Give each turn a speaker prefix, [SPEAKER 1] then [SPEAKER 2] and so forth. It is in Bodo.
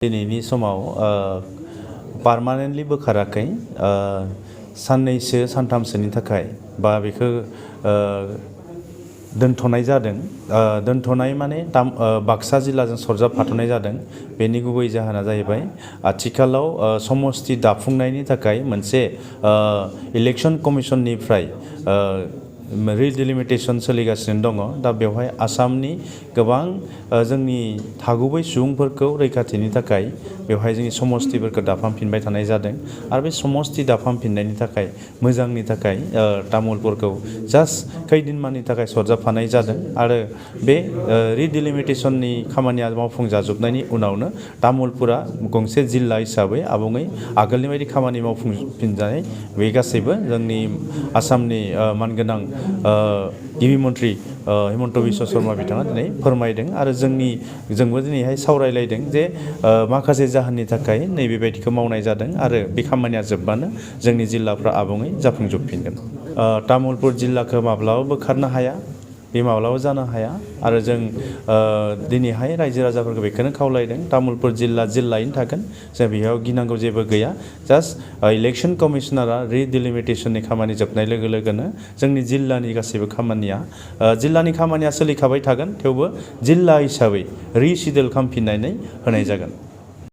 [SPEAKER 1] दिनैनि समाव पार्मानेन्टलि बोखाराखै साननैसो सानथामसोनि थाखाय बा बेखौ दोनथ'नाय जादों दोनथ'नाय माने बाक्सा जिल्लाजों सरजाबफाथ'नाय जादों बेनि गुबै जाहोना जाहैबाय आथिखालाव समस्ति दाफुंनायनि थाखाय मोनसे इलेक्सन कमिसननिफ्राय रिडिलिमिटेसन सोलिगासिनो दङ दा बेवहाय आसामनि गोबां जोंनि थागुबै सुबुंफोरखौ रैखाथिनि थाखाय बेवहाय जोंनि समस्तिफोरखौ दाफामफिनबाय थानाय जादों आरो बे समस्ति दाफामफिननायनि थाखाय मोजांनि थाखाय तामुलपुरखौ जास्ट खैदिनमाननि थाखाय सरजाबफानाय जादों आरो बे रिडिलिमिटेसननि खामानिया मावफुंजाजोबनायनि उनावनो तामुलपुरा गंसे जिल्ला हिसाबै आबुङै आगोलनि बायदि खामानि मावफुंफिनजानाय बे गासैबो जोंनि आसामनि मानगोनां गिबि मन्थ्रि हिमन्त बिश्व शर्मा बिथाङा दिनै फोरमायदों आरो जोंबो दिनैहाय सावरायलायदों जे माखासे जाहोननि थाखाय नैबेबायदिखौ मावनाय जादों आरो बे खामानिया जोबबानो जोंनि जिल्लाफ्रा आबुङै जाफुंजोबफिनगोन तामुलपुर जिल्लाखौ माब्लाबा बोखारनो हाया बे माब्लाबा जानो हाया आरो जों दिनैहाय रायजो राजाफोरखौ बेखौनो खावलायदों तामुलपुर जिल्लायैनो थागोन जों बेयाव गिनांगौ जेबो गैया जास्ट इलेक्सन कमिसनारा रिडिलिमिटेसननि खामानि जोबनाय लोगो लोगोनो जोंनि जिल्लानि गासैबो खामानिया जिल्लानि खामानिया सोलिखाबाय थागोन थेवबो जिल्ला हिसाबै रिसिडुल खालामफिननानै होनाय जागोन